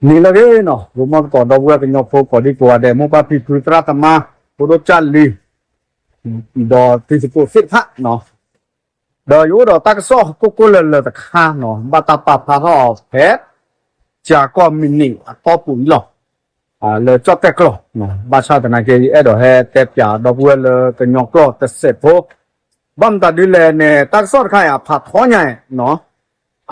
နံၤလၢအဂ့ၤနီၤ ဂီၤမီသကိး ဒီပုၢ်ဝဲၢ်ကညီဖိကိးဒံကိးဂၤဒဲး မိၢ်ပၢ်ဖံဖု သရၣ်သမါ ဖိဒိၣ်ကၢ်လံၤ ဒီးသုသကိးသ့ၣ်တဖၣ်နီၤ, ဒီးယအိၣ်ဒီးတၢ်ကစီၣ်ကိၢ်ကိၢ်လၢၤလၢၤတခါနီၤ ဘၣ်တၢ်ပာ်ဖျါထီၣ်အီၤဖဲ ကၠၤကီၢ်မံးနံးအတီၢ်ပူၤအံၤလီၤ. လၢကၠီၣ်တဲၣ်ကျိာ်, ဘၣ်ဆၣ်သနာ်က့ ယအဲၣ်ဒိးဟဲတဲပၠးဒီပုၢ်ဝဲၢ်လၢကညီကျိာ်တစဲးဖိ, ဘၣ်မတၤဒ်လဲၣ်န့ၣ် တၢ်ကစီၣ်တခါအံၤအဖးထီညါနီၤ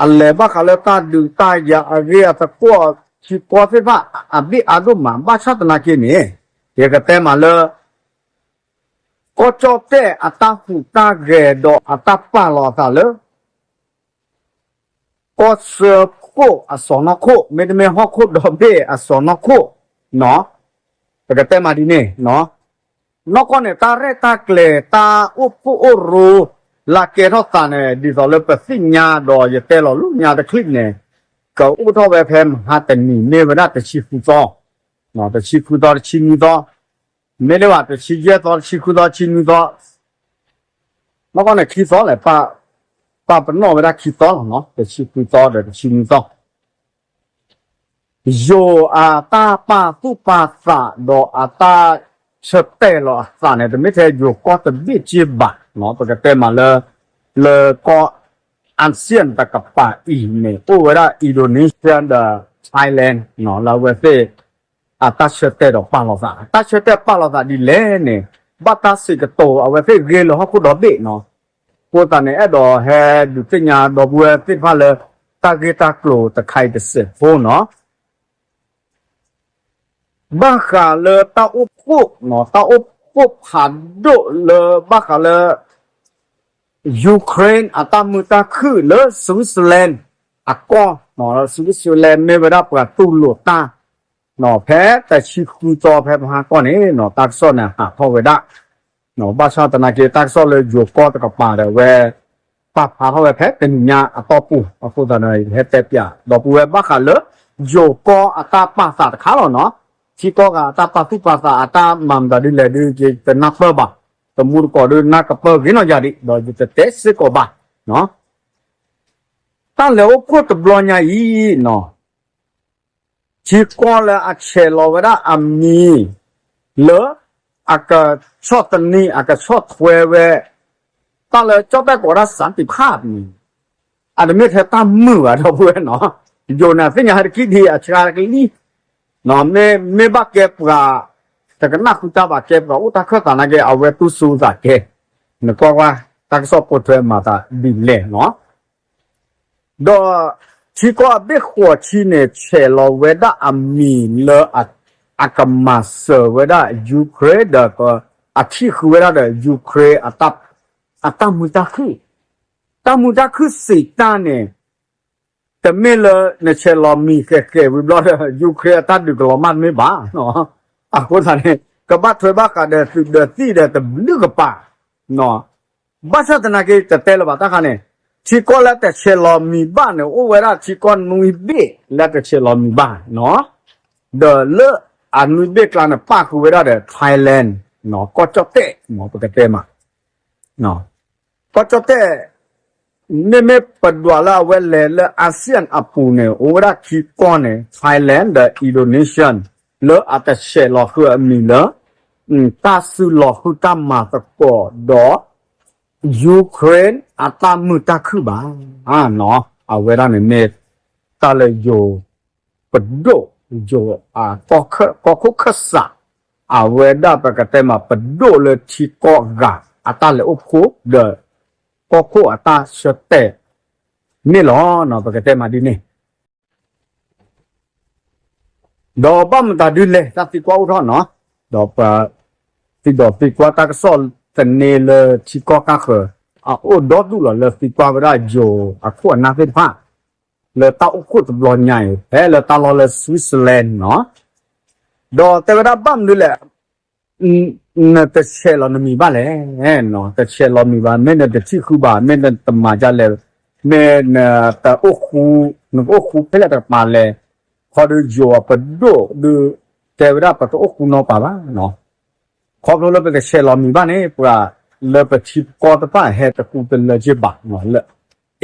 အလဲၤဘၣ်ဃးလၢတၢ်ဒုးတၢ်ယၤအဂ့ၢ်အသကိး ထံကီၢ်သ့ၣ်တဖၣ် အဘ့ၣ်အါဒိၣ်မး ဘၣ်ဆၣ်သနာ်က့န့ၣ် ယကတဲမးလၢ ကီၢ်ကၠီၣ်တဲၣ်အတၢ်ဟူးတၢ်ဂဲၤဒီးအတၢ်ပာ်လီၤအသးလၢ ကီၢ်စၢဖှိၣ်အစီၢ်နီၤခိၣ် မ့တမ့ၢ်ဟီၣ်ခိၣ်ဒီဘ့ၣ်အစီၢ်နီၤခိၣ်နီၤ, ပကတဲမးဒ်န့ၣ်နီၤ, နီၢ်ကီၢ်န့ၣ် တၢ်ရဲၣ်တၢ်ကျဲၤ တၢ်အိၣ်ဖှိၣ်အိၣ်ရိ လၢကဲထီၣ်သးန့ၣ် ဒ်သိးလၢပသ့ၣ်ညါဒီးယတဲလီၤလၢညါတချံးန့ၣ် ကအိၣ်ထီၣ်ဝဲဖဲမဟါတနံၤ မ့ၢ်ဝဲဒၣ်တဆံဃုသီ, တဆံဃုသီ တဆံနွံသီ, မ့တမ့ၢ်ဘၣ် တဆံယဲၢ်သီ တဆံဃုသီ တဆံနွံသီ နီၢ်ကီၢ်န့ၣ် ခံသီလဲၣ် ပာ်ပနီၣ်ဝဲဒၣ်ခံသီလီၤနီၤ တဆံဃုသီဒီးတဆံနွံသီ, ယိၤအတၢ်ပာ်သူၣ်ပာ်သးဒီးအတၢ်ဆၢတဲာ်လီၤအသးန့ၣ် တမ့ၢ်ထဲယိၤကီၢ်တဘ့ၣ်က့ဘၣ်နီၤ ပကတဲမးလၢ လၢကီၢ် ASEAN တကပၤအံၤန့ၣ် အိၣ်ဝဲဒၣ် Indonesia ဒီး Thailand နီၤ လၢအဝဲသ့ၣ် အတၢ်ဆၢတဲာ်ဒီးပာ်လီၤသး တၢ်ဆၢတဲာ်ပာ်လီၤသးဒ်လဲၣ်န့ၣ် ဘၣ်တၢ်စံးကတိၤအဝဲသ့ၣ်ဂ့ၤလၢဟီၣ်ခိၣ်ဒီဘ့ၣ်နီၤ, အဃိသတးန့ၣ် အဲၣ်ဒိးဟဲဒုးသ့ၣ်ညါဒီပုၢ်ဝဲၢ်သ့ၣ်တဖၣ်လၢ တၢ်ဂ့ၢ်တၢ်ကျိၤတခါအံၤတစဲးဖိနီၤ ဘၣ်ဃးလၢတၢ်အိၣ်ဖှိၣ်နီၤ တၢ်အိၣ်ဖှိၣ်ဖးဒိၣ်လၢဘၣ်ဃးလၢ Ukraine အတၢ်မုာ်တၢ်ခုၣ်လၢ Switzerland အကီၢ်နီၤ Switzerland မ့ၢ်ဝဲဒၣ်ပှၤတူၢ်လိာ်တၢ်နီၤ ဖဲတဆံဃုသီဖဲမဟါကီၢ်န့ၣ်နီၤ တၢ်ကစီၣ်န့ၣ်ဟးထီၣ်ဝဲဒၣ် ဘၣ်ဆၣ်သနာ်က့ တၢ်ကစီၣ်လၢယိၤကီၢ်တကပၤဒီးအဝဲ ပာ်ဖျါထီၣ်ဝဲဖဲတနံၤညါအတီၢ်ပူၤ အဃိသတးန့ၣ် ယဟဲတဲပၠးဒီပုၢ်ဝဲၢ်ဘၣ်ဃးလၢ ယိၤကီၢ်အတၢ်ပာ်သးတခါလီၤနီၤ, ထံကီၢ်ဂၤအတၢ်ပာ်သူၣ်ပာ်သး အတၢ်မၤမတၤဒ်လဲၣ်ဒ် ယတနၢ်ပၢၢ်ဘၣ်, တမူတကိးဒ်နၢ်ကပၢၢ်ဂ့ၤနီၢ်ယၤဒံး ဒီးယတတဲစ့ၢ်ကီးဘၣ်နီၤ တၢ်လဲၤအိၣ်ဖှိၣ်တဘျီညါအံၤနီၤ ထံကီၢ်လၢအဆဲးလီၤဝဲဒၣ်အမံၤ လၢ အကဆီၣ်သနံး အကဆီၣ်ထွဲဝဲ တၢ်လၢကၠီၣ်တဲၣ်ကိးဒၣ် စၣ်တံၣ်ဖးန့ၣ် အတမ့ၢ်ထဲတၢ်မုာ်ဘၣ်ဒီပုၢ်ဝဲၢ်နီၤ, ယိၤန့ၣ်သ့ၣ်ညါတကံၢ်ဒံးအဆှါတကလံၢ်, မ့ၢ်ဘၣ်ကဲပှၤ တကနၣ်ဃုတၢ်ဘၣ် ကဲပှၤအိၣ်တၢ်ခၢၣ်သးနာ်က့ အဝဲတူၢ်စူၤသးကဲ, နကွၢ်ကွၢ် တၢ်ကစီၣ်ပိာ်ထွဲမၤသးဒ်လဲၣ်နီၤ ဒီးထံကီၢ်အဘ့ၣ်ဃိးဆံန့ၣ် ဆဲးလီၤဝဲဒၣ်အမံၤလၢ အကမၤစၢၤဝဲဒၣ် Ukraine ဒီး အထံၣ်ဃုာ်ဝဲဒၣ်ဒီး Ukraine အတၢ်မုာ်တၢ်ခုၣ်, တၢ်မုာ်တၢ်ခုၣ်စံးတၢ်န့ၣ် တမ့ၢ်လၢနဆဲးလီၤမံၤဃဲးဃဲးဝံၤဘျီဒီး Ukraine အတၢ်ဒုးကလီၤမၢ်တမ့ၢ်ဘၣ်. အဃိသတးန့ၣ် ကဘၣ်ထွဲဘၣ်ဃးဒီးသုးဒီးသံၣ်ဒီးတဘျုးကပၤ ဘၣ်ဆၣ်သနာ်က့ တတဲလၢၤဘၣ်တၢ်ခါန့ၣ် ထံကီၢ်လၢတဆဲးလီၤမံၤဘၣ်န့ၣ် အိၣ်ဝဲဒၣ်ထံကီၢ်နွံဘ့ၣ်လၢတဆဲးလီၤမံၤဘၣ်နီၤ, ဒီးလၢအနွံဘ့ၣ်ကျါန့ၣ် ပၣ်ဃုာ်ဝဲဒၣ်ဒီး Thailand နီၤ ကီၢ်ကၠီၣ်တဲၣ် ပကတဲမး ကီၢ်ကၠီၣ်တဲၣ် မ့မ့ၢ်ပဒွးလၢအဝဲလဲၤလၢ ASEAN အပူၤန့ၣ် အိၣ်ဝဲဒၣ်ခံကီၢ်န့ၣ် Thailand ဒီး Indonesia လၢအတဆဲးလီၤဃုာ်အမံၤလၢ တၢ်စုလီၤဃုာ်တၢ်မၤသကိးဒီး Ukraine အတၢ်မုာ်တၢ်ခုၣ်ဘၣ်. အဝဲဒၣ်န့ၣ်မ့ၢ် တၢ်လၢယိၤ ပဒိၣ် ယိၤအကီၢ်ခိၣ်ခၢၣ်စး အဝဲဒၣ်ပကတဲမး ပဒိၣ်လၢထံကီၢ်ဂၤ အတၢ်လဲၤအိၣ်ဖှိၣ်ဒီး ကီၢ်ခိၣ်အတၢ်ဆၢတဲာ်န့ၣ်လီၤ. ပကတဲမးဒ်န့ၣ် ဒီးဘၣ်မတၤဒ်လဲၣ် တၢ်သံကွၢ်အိၣ်ထီၣ်နီၤ, ဒီးပှၤ သံဒီးသံကွၢ်တၢ်ကစီၣ်သန့လၢထံကီၢ်ကၢ်ဃၢၤ အအိၣ်ဒီဒူၣ်လီၤ လၢသံကွၢ်ဝဲဒၣ်ယိၤအခိၣ်အနၢ်သ့ၣ်တဖၣ် လၢတၢ်အိၣ်ဖှိၣ်တဘျီညါအံၤ ဖဲလၢတၢ်လီၢ်လၢ Switzerland နီၤ, ဒီးတဲဝဲဒၣ်ဘၣ်မနုၤလဲၣ် နတဆဲးလီၤနမံၤဘၣ်လဲၣ်, တဆဲးလီၤမံၤဘၣ် မ့ၢ်နတထံၣ်ဃုဘၣ် မ့ၢ်နတမၤဒ်လဲၣ်, မ့ၢ်နတအိၣ်ဃူ နကအိၣ်ဃူဖဲလဲၣ်တကပၤလဲၣ်, ခီဒီးယိၤအပဒိၣ်ဒီး တဲဝဲဒၣ်ပတအိၣ်ဃူနီၤပၤဘၣ်နီၤ, ခီဖျိလၢပတဆဲးလီၤမံၤဘၣ်န့ၣ် ပှၤလၢပထံပကီၢ်တဖၣ်ဟဲတကူတလၢက့ဘၣ်နီၤ, လၢ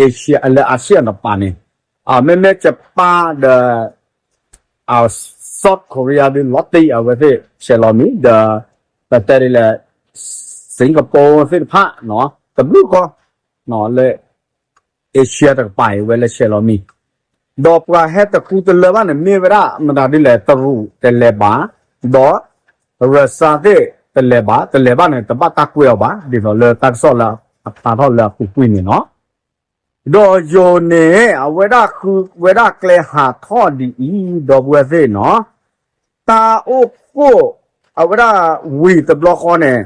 Asia လၢ ASEAN တပၤန့ၣ်, မ့မ့ၢ် Japan ဒီး South Korea ဒုးလီၤတံၢ်အဝဲသ့ၣ်ဆဲးလီၤမံၤ ဒီး ပတဲဒ်လဲၣ် Singapore သ့ၣ်တဖၣ် တဘျုးဃီ လၢ Asia တကပၤအံၤ ဝဲလၢဆဲးလီၤမံၤ ဒီးပှၤဟဲတကူတလၢဘၣ်န့ၣ် မ့ၢ်ဝဲဒၣ်မတၤဒ်လဲၣ် တရူးတလဲၤဘၣ် ဒီး Russia သ့ၣ်တလဲၤဘၣ် တလဲၤဘၣ်န့ၣ် တဘၣ်တၢ်ကွဲးအီၤဘၣ် ဒ်သိးလၢတၢ်ကစီၣ်လၢအဖျါထီၣ်လၢအပူၤကွံာ်န့ၣ်လီၤ. ဒီးယိၤန့ၣ် အဝဲဒၣ်ဃုဝဲဒၣ်ကျဲဟးထီၣ်ဒ်အံၤ ဒီပုၢ်ဝဲၢ်သ့ၣ်နီၤ, တၢ်အိၣ်ဖှိၣ် အဝဲဒၣ်ဝံၤတဘျီဃီန့ၣ်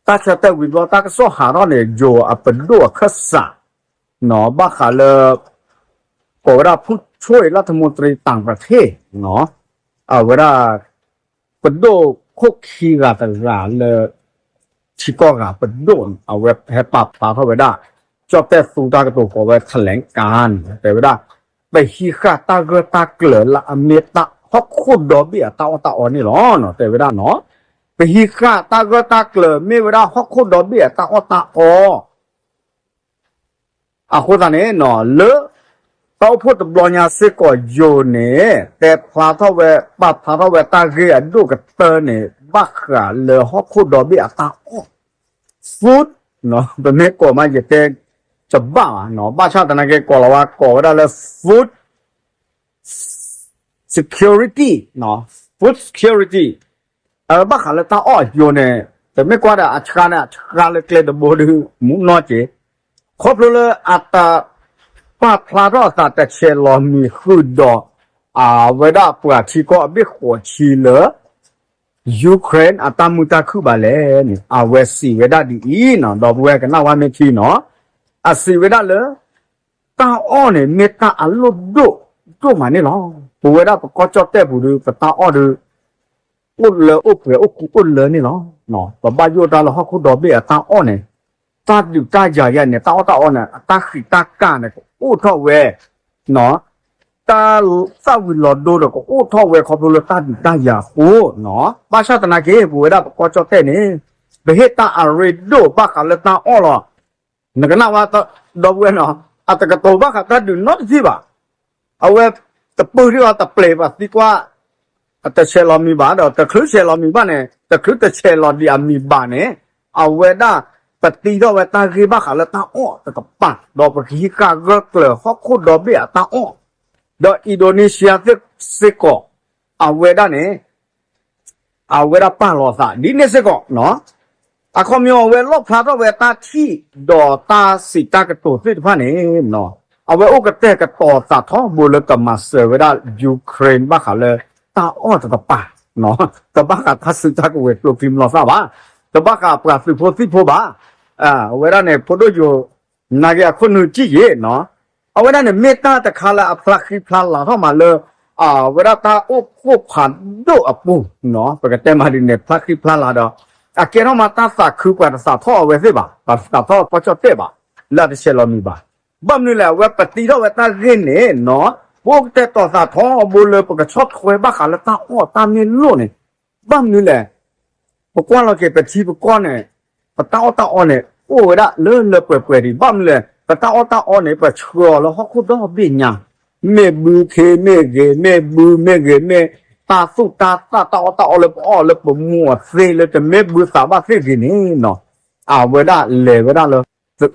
တၢ်ဆၢတဲာ်ဝံၤတဘျီ တၢ်ကစီၣ်ဟးထီၣ်န့ၣ် ယိၤအပဒိၣ်အခၢၣ်စး ဘၣ်ဃးလၢ ကိးဝဲဒၣ် ผู้ช่วยรัฐมนตรีต่างประเทศ အဝဲဒၣ် ပဒိၣ်ခိၣ်ခံဂၤတဂၤလၢ ထံကီၢ်ဂၤပဒိၣ်န့ၣ် အဝဲဟဲပာ်ဖျါထီၣ်ဝဲဒၣ် ကၠီၣ်တဲၣ်သူတၢ်ကတိၤကိးဝဲ แถลงการ တဲဝဲဒၣ် ပဟံးဃာ်တၢ်ဂၢၢ်တၢ်ကျၢၤလၢအမ့ၢ်တၢ်ဟီၣ်ခိၣ်ဒီဘ့ၣ်အတၢ်အီၣ်တၢ်အီန့ၣ်လီၤ တဲဝဲဒၣ်နီၤ, ပဟံးဃာ်တၢ်ဂၢၢ်တၢ်ကျၢၤမ့ၢ်ဝဲဒၣ်ဟီၣ်ခိၣ်ဒီဘ့ၣ်အတၢ်အီၣ်တၢ်အီ အဃိသတးန့ၣ် လၢ တၢ်အိၣ်ဖှိၣ်တဘျီညါစ့ၢ်ကီးယိၤန့ၣ် တဲဖျါထီၣ်ဝဲ ပာ်ဖျါထီၣ်ဝဲတၢ်ဂ့ၢ်အဒိၣ်ကတၢၢ်န့ၣ် ဘၣ်ဃးလၢဟီၣ်ခိၣ်ဒီဘ့ၣ်အတၢ်အီၣ် food ပမ့ၢ်ကိးမးယတဲ တဘၣ်ဘၣ်နီၤ, ဘၣ်ဆၣ်သနာ်က့ကိးလီၤဝဲ ကိးဝဲဒၣ်လၢ food security, food security အဘၣ်ဃးလၢတၢ်အီၣ်အယိၤန့ၣ် ပမ့ၢ်ကွၢ်ဒီးအဆှါန့ၣ် အဆှါလၢကျဲတဘိဒုး မူနီၢ်က့ၤ ခီဖျိလၢအတ ပာ်ဖျါထီၣ်အသးတဆဲးလီၤမံၤဃုာ်ဒီး အဝဲဒၣ်ပှၤထံကီၢ်အဘ့ၣ်ဃိးဆံလၢ Ukraine အတၢ်မုာ်တၢ်ခုၣ်ဘၣ်လဲၣ်န့ၣ် အဝဲစံးဝဲဒၣ်ဒ်အံၤနီၤ, ဒီပုၢ်ဝဲၢ်ကနၣ်ဝဲမ့ၢ်ထံနီၤ, အစံးဝဲဒၣ်လၢ တၢ်အီၣ်န့ၣ် မ့ၢ်တၢ်အလိၣ်ဒိၣ်ဒိၣ်မးန့ၣ်လီၤ. ပဝဲဒၣ်ပကီၢ်ကၠီၣ်တဲၣ်ပူၤဒုး ပတၢ်အီၣ်ဒုး အိၣ်လၢအိၣ်ပှဲၤအိၣ်ကူအိၣ်လၢန့ၣ်လီၤ. ပဘၣ်ယိၣ်တၢ်လၢဟီၣ်ခိၣ်ဒီဘ့ၣ်အတၢ်အီၣ်န့ၣ် တၢ်ဒုးတၢ်ယၤယဲန့ၣ် တၢ်အီၣ်တၢ်အီန့ၣ် အတၢ်ဃံးတၢ်ကၢ်န့ၣ် ကအိၣ်ထီၣ်ဝဲ တၢ်သၣ်ဝံၤလီၤဒိဒီး ကအိၣ်ထီၣ်ဝဲခီဖျိလၢတၢ်ဒုးတၢ်ယၤအဃိ, ဘၣ်ဆၣ်သနာ်က့ ပဝဲဒၣ်ပကီၢ်ကၠီၣ်တဲၣ်န့ၣ် ပဟ့ၣ်တၢ်အရ့ဒိၣ်ဘၣ်ဃးလၢတၢ်အီၣ်လီၤ. နကနၣ်ဝဲ ဒီပုၢ်ဝဲၢ်နီၤ, အတကတိၤဘၣ်ဃးတၢ်ဒုးနီတစဲးဘၣ်. အဝဲတပၢၢ်ထံၣ်အီၤ တပျဲၢ်ဘၣ်သံကွၢ် အတဆဲးလီၤမံၤဘၣ်ဒီး တချုးဆဲးလီၤမံၤဘၣ်န့ၣ် တချုးတဆဲးလီၤဒံးအမံၤဘၣ်န့ၣ် အဝဲဒၣ်ပတံထီၣ်ဝဲတၢ်ဂ့ၢ်ဘၣ်ဃးလၢတၢ်အီၣ်တကပၤ ဒီးပကဟံးဃာ်ဂၢၢ်ကျၢၤဟီၣ်ခိၣ်ဒီဘ့ၣ်အတၢ်အီၣ်, ဒီး Indonesia သ့ၣ်စ့ၢ်ကီး အဝဲဒၣ်န့ၣ် အဝဲဒၣ်ပာ်လီၤသးဒ်န့ၣ်စ့ၢ်ကီး, အခီပညီအဝဲလီၣ်ဖျါထီၣ်ဝဲတၢ်ထံၣ်ဒီးတၢ်စံးတၢ်ကတိၤသ့ၣ်တဖၣ်န့ၣ် အဝဲအိၣ်ကတဲာ်ကတီၤသးထီဘိလၢကမၤစၢၤဝဲဒၣ် Ukraine ဘၣ်ဃးလၢတၢ်အီၣ်တကပၤ, တဘၣ်ဃးတၢ်စုတၢ်ကဝဲၤကျိချံမျိာ်သၣ်ဘၣ်, တဘၣ်ဃးပှၤသုးဖိသံၣ်ဖိဘၣ်, အဝဲဒၣ်န့ၣ် ဖိဒိၣ်ယိၤ နာ်က့ၤအခိၣ်နူာ်ကံၣ်ယ့ၣ်နီၤ, အဝဲဒၣ်န့ၣ် မ့ၢ်တၢ်တခါလၢအဖျါဃံဖျါလၤထီၣ်မးလၢ အဝဲဒၣ်တၢ်အိၣ်ဖှိၣ်ဖးဒိၣ်အပူၤ, ပကတဲမးဒ်န့ၣ် ဖျါဃံဖျါလၤဒီး အကဲထီၣ်မးတၢ်သးခုပှၤတသးထီၣ်အဝဲသ့ၣ်ဘၣ်, ပှၤတသးထီၣ်ကီၢ်ကၠီၣ်တဲၣ်ဘၣ်, လၢအတဆဲးလီၤမံၤဘၣ်. ဘၣ်မနုၤလဲၣ် အဝဲပတံထီၣ်ဝဲတၢ်ဂ့ၢ်န့ၣ်နီၤ, ပအိၣ်ကတဲာ်ကတီၤသးထီဘိလၢပကဆီၣ်ထွဲဘၣ်ဃးလၢတၢ်အီၣ်တၢ်မ့ၢ်လိၣ်န့ၣ်, ဘၣ်မနုၤလဲၣ် ပကွၢ်လီၤက့ၤပထံပကီၢ်န့ၣ်, ပတၢ်အီၣ်တၢ်အီန့ၣ် အိၣ်ဝဲဒၣ်လၢလၢပှဲၤပှဲၤဒံး, ဘၣ်မနုၤလဲၣ် ပတၢ်အီၣ်တၢ်အီန့ၣ် ပဆှၢအီၤလၢဟီၣ်ခိၣ်ဒီဘ့ၣ်ညါ, မ့ၢ်ဘုခ့မ့ၢ်ဂ့ၤ, မ့ၢ်ဘုမ့ၢ်ဂ့ၤ, မ့ၢ်တၢ်သူၣ်တၢ်သၣ် တၢ်အီၣ်တၢ်အီလၢပအီၣ်လၢပမူအီၤသ့ လၢတမ့ၢ်ဘုသးဘၣ်သ့ၣ်ဂ့ၤန့ၣ်နီၤ, အဝဲဒၣ်လဲၤဝဲဒၣ်လၢ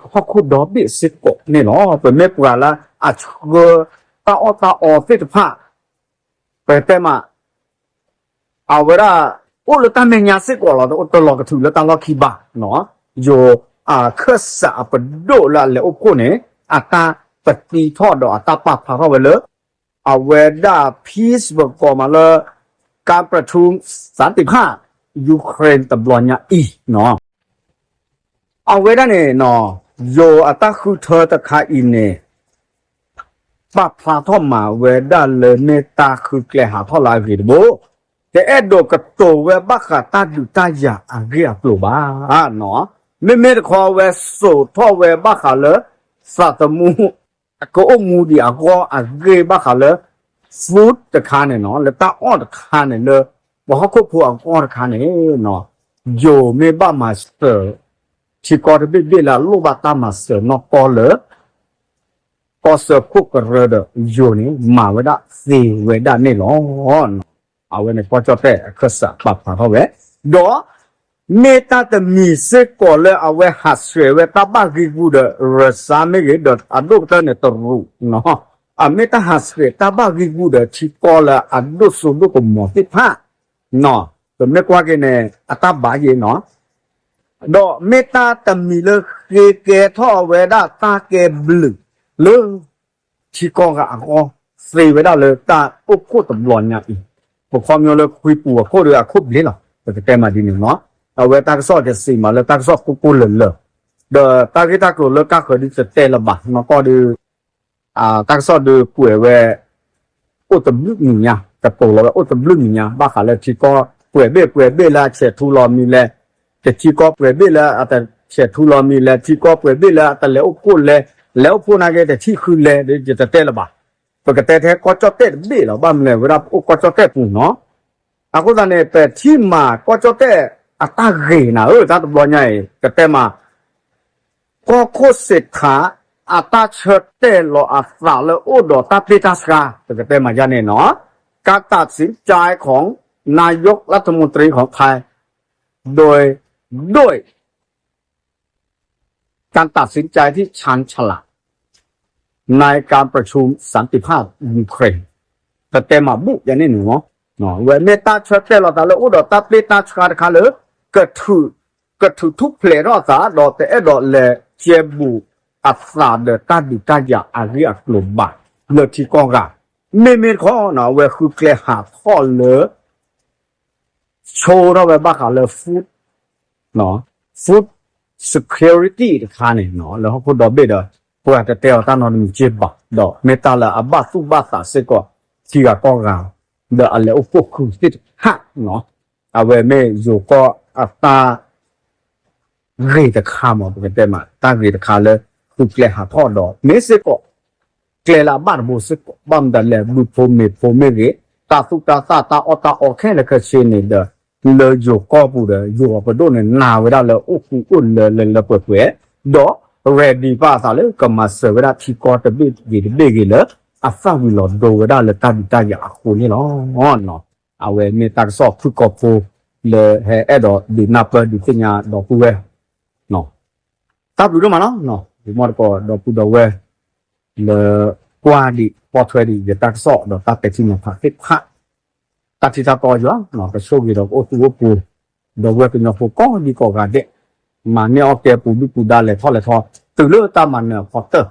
ဟီၣ်ခိၣ်ဒီဘ့ၣ်စ့ၢ်ကီးန့ၣ်လီၤ. ပမ့ၢ်ပှၤလၢအဆှၢတၢ်အီၣ်တၢ်အီသ့ၣ်တဖၣ် ပတဲမး အဝဲဒၣ် အိၣ်လၢတၢ်မဲာ်ညါစ့ၢ်ကီးလီၤ, တလီၤကထုးလၢတၢ်လီၢ်ခံဘၣ်နီၤ. ယိၤအခၢၣ်စးအပဒိၣ်လၢအလဲၤအိၣ်ဖှိၣ်န့ၣ် အတၢ်ပတံထီၣ်ဒီးအတၢ်ပာ်ဖျါထီၣ်ဝဲလၢ အဝဲဒၣ် peace ပကိးမးလၢ การประชุมสันติภาพ Ukraine တဘျီညါအံၤနီၤ. အဝဲဒၣ်န့ၣ်နီၤ ယိၤအတၢ်ဃုထၢတခါအံၤန့ၣ် ပာ်ဖျါထီၣ်မးဝဲဒၣ်လၢမ့ၢ်တၢ်ဃုကျဲဟးထီၣ်လၢအဂ့ၤတဘိ, တအဲၣ်ဒိးကတိၤဝဲဘၣ်ဃးတၢ်ဒုးတၢ်ယၤအဂ့ၢ်အကျိၤဘၣ်နီၤ. မ့မ့ၢ်တခီဝဲစိာ်ထီၣ်ဝဲဘၣ်ဃးလၢ သးသမူ ကအိၣ်မူဒံးအဂီၢ်အဂ့ၢ်ဘၣ်ဃးလၢ food တခါန့ၣ်နီၤ, လၢတၢ်အီၣ်တခါန့ၣ် လၢပှၤဟီၣ်ခိၣ်ဖိအဂီၢ်တခါန့ၣ်နီၤ, ယိၤမ့ၢ်ဘၣ်မၤစၢၤ ထံကီၢ်တဘ့ၣ်ဘ့ၣ်လၢအလိၣ်ဘၣ်တၢ်မၤစၢၤနီၢ်ကီၢ်လၢ ကီၢ်စၢဖှိၣ်ကရၢဒီးယိၤန့ၣ် မၤဝဲဒၣ်သ့ဝဲဒၣ်န့ၣ်လီၤ. အဝဲန့ၣ်ကီၢ်ကၠီၣ်တဲၣ်အခၢၣ်စးပာ်ဖျါထီၣ်ဝဲ, ဒီး မ့ၢ်တၢ်တမံၤစ့ၢ်ကီးလၢအဝဲဟးဆှဲးဝဲတၢ်ဘၣ်ဂံၢ်ဂူာ်ဒီး ရၢစါမ့ၢ်ဂ့ၤ ဒီးအဒိၣ်ကတၢၢ်န့ၣ်တရူး, အမ့ၢ်တၢ်ဟးဆှဲးတၢ်ဘၣ်ဂံၢ်ဂူာ်ဒီး ထံကီၢ်လၢအဒိၣ်စိဒိၣ်ကမီၤသ့ၣ်တဖၣ်, ပမ့ၢ်ကွၢ်က့ၤန့ၣ် အတၢ်ဘၣ်ယဲနီၤ, ဒီးမ့ၢ်တၢ်တမံၤလၢဃ့ကဲထီၣ်အဝဲဒၣ်တၢ်ကဲဘျုးလၢ ထံကီၢ်ဂၤအဂီၢ် သ့ဝဲဒၣ်လၢတၢ်အိၣ်ဖှိၣ်တဘျီညါအံၤ, ပခီပညီလၢခွံပူၤအခိၣ်ဒီးအခိၣ်ဘျ့လီၤ ပကတဲမးဒ်န့ၣ်နီၤ, အဝဲတၢ်ကစီၣ်ကစံးမးလၢတၢ်ကစီၣ်ကိၢ်ကိၢ်လၢၤလၢၤ, ဒီးတၢ်ဂ့ၢ်တၢ်ကျိၤလၢကၢ်ဃၢၤဒ်တတဲလၢၤဘၣ် နီၢ်ကီၢ်ဒီး တၢ်ကစီၣ်ဒုးကွဲးဝဲ အိၣ်တဘျုးမံၤညါ ကတိၤလီၤဝဲအိၣ်တဘျုးမံၤညါ ဘၣ်ဃးလၢထံကီၢ်ပှဲၤဘ့ၣ်ပှဲၤဘ့ၣ်လၢအဆဲးထူလီၤမံၤလဲၣ်, တထံကီၢ်ပှဲၤဘ့ၣ်လၢအတဆဲးထူလီၤမံၤလဲၣ်, ထံကီၢ်ပှဲၤဘ့ၣ်လၢအတလဲၤအိၣ်ဖှိၣ်လဲၣ်, လဲၤအိၣ်ဖှိၣ်နာ်က့ တထံၣ်ဃုလဲၣ် ဒီးယတတဲလၢၤဘၣ်. ပကတဲထဲကီၢ်ကၠီၣ်တဲၣ်တဘ့ၣ်လီၤ ဘၣ်မနုၤလဲၣ် ဝဲဒၣ်ပအိၣ်ကီၢ်ကၠီၣ်တဲၣ်ပူၤနီၤ, အဃိသတးန့ၣ် ပထံၣ်မးကီၢ်ကၠီၣ်တဲၣ်အတၢ်ဂ့ၤနၤဧၢ တၢ်တဘျီညါအံၤ ကတဲမး ကီၢ်ခိၣ်စ့းထး အတၢ်ဆၢတဲာ်လီၤအသးလၢအိၣ်ဒီးတၢ်ပျ့ၢ်တၢ်ဆှါ ပကတဲမးယါန့ၣ်နီၤ, การตัดสินใจของนายกรัฐมนตรีของไทย โดย โดย การตัดสินใจที่ชาญฉลาด ในการประชุมสันติภาพยูเครน ပတဲမးဘူၣ်ယါန့ၣ်နီၤ, ဝဲမ့ၢ်တၢ်ဆၢတဲာ်လီၤသးလၢအိၣ်ဒီးတၢ်ပျ့ၢ်တၢ်ဆှါတခါလၢ က ကထုးထူၣ်ဖျဲးထီၣ်အသး ဒီးတအဲၣ်ဒိးလဲၤကဲဘူးအသးဒီးတၢ်ဒုးတၢ်ယၤအဂ့ၢ်အကျိၤဘၣ် လၢထံကီၢ်ဂၤ, မ့မ့ၢ်တခီ အဝဲဃုကျဲဟးထီၣ်လၢ ဆိထီၣ်ဝဲဘၣ်ဃးလၢ food, food security တခါန့ၣ် လၢဟီၣ်ခိၣ်ဒီဘ့ၣ်ဒီး ပှၤတတဲအီၤတၢ်နီတမံၤက့ဘၣ် ဒီးမ့ၢ်တၢ်လၢအဘၣ်သူၣ်ဘၣ်သးစ့ၢ်ကီး ထံဂၤကီၢ်ဂၤ ဒီးအလဲၤအိၣ်ဖှိၣ်ဃုာ်သ့ၣ်တဖၣ် အဝဲမ့ၢ်ယိၤကီၢ်အတၢ် ဂ့ၤတခါမး ပကတဲမး တၢ်ဂ့ၤတခါလၢ ဃုကျဲဟးထီၣ်ဒီး မ့ၢ်စ့ၢ်ကီး ကျဲလၢအဘၣ်တဘိစ့ၢ်ကီး ဘၣ်မတၤလဲၣ် ဘုဖိမ့ၤဖိမ့ၢ်ဂ့ၤ တၢ်သူၣ်တၢ်သၣ်တၢ်အီၣ်တၢ်အီခဲလၢာ်ခဲဆ့န့ၣ်ဒီး လၢယိၤကီၢ်ပူၤဒီး ယိၤအပဒိၣ်န့ၣ် နာ်ဝဲဒၣ်လၢအိၣ်ဃူအိၣ်လၢလၢလၢပှဲၤပှဲၤ ဒီး ready ဘၣ်အသးလၢကမၤစၢၤဝဲဒၣ်ထံကီၢ်တဘ့ၣ်ဂ့ၤတဘ့ၣ်ဂ့ၤလၢ အသၣ်ဝံၤလီၤဒိဝဲဒၣ်လၢတၢ်ဒုးတၢ်ယၤအဃိန့ၣ်လီၤ. အဝဲမ့ၢ်တၢ်ကစီၣ်ဖုၣ်ကိာ်ဖိ လၢဟဲအဲၣ်ဒိးဒုးနၢ်ပၢၢ်ဒုးသ့ၣ်ညါဒီပုၢ်ဝဲၢ် တၢ်ဘျုးဒိၣ်မးလီၤ. ဒုးမီၢ်တကိးဒီပုၢ်ဒီဝဲၢ် လၢကွၢ်ဒံးပိာ်ထွဲဒံး ယတၢ်ကစီၣ်ဒီးတၢ်ပဲာ်ထံနီၤဖးသ့ၣ်တဖၣ် တၢ်ထံၣ်တၢ်တီယွၤ ကဆိၣ်ဂ့ၤဒီးကအိၣ်သူၣ်အိၣ်ပူၤ ဒီပုၢ်ဝဲၢ်ကညီဖိကိးဒံကိးဂၤဒဲး မၤန့ၢ်အီၣ်ကဲပူၤဒုၣ်ပူၤဒါလဲၤထီၣ်လဲၤထီ တုၤလၢတၢ်မၤနၢၤအဖီတၢၢ်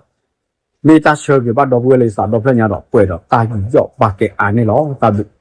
မ့ၢ်တၢ်ဆၢဂ့ၤဘၣ်ဒီပုၢ်ဝဲၢ်လၢယသးဒီဖျၢၣ်ညါဒီး ပှဲၤဒီးတၢ်ယူးယီၣ်ပာ်ကဲအါန့ၣ်လီၤ. တၢ်ဘျုး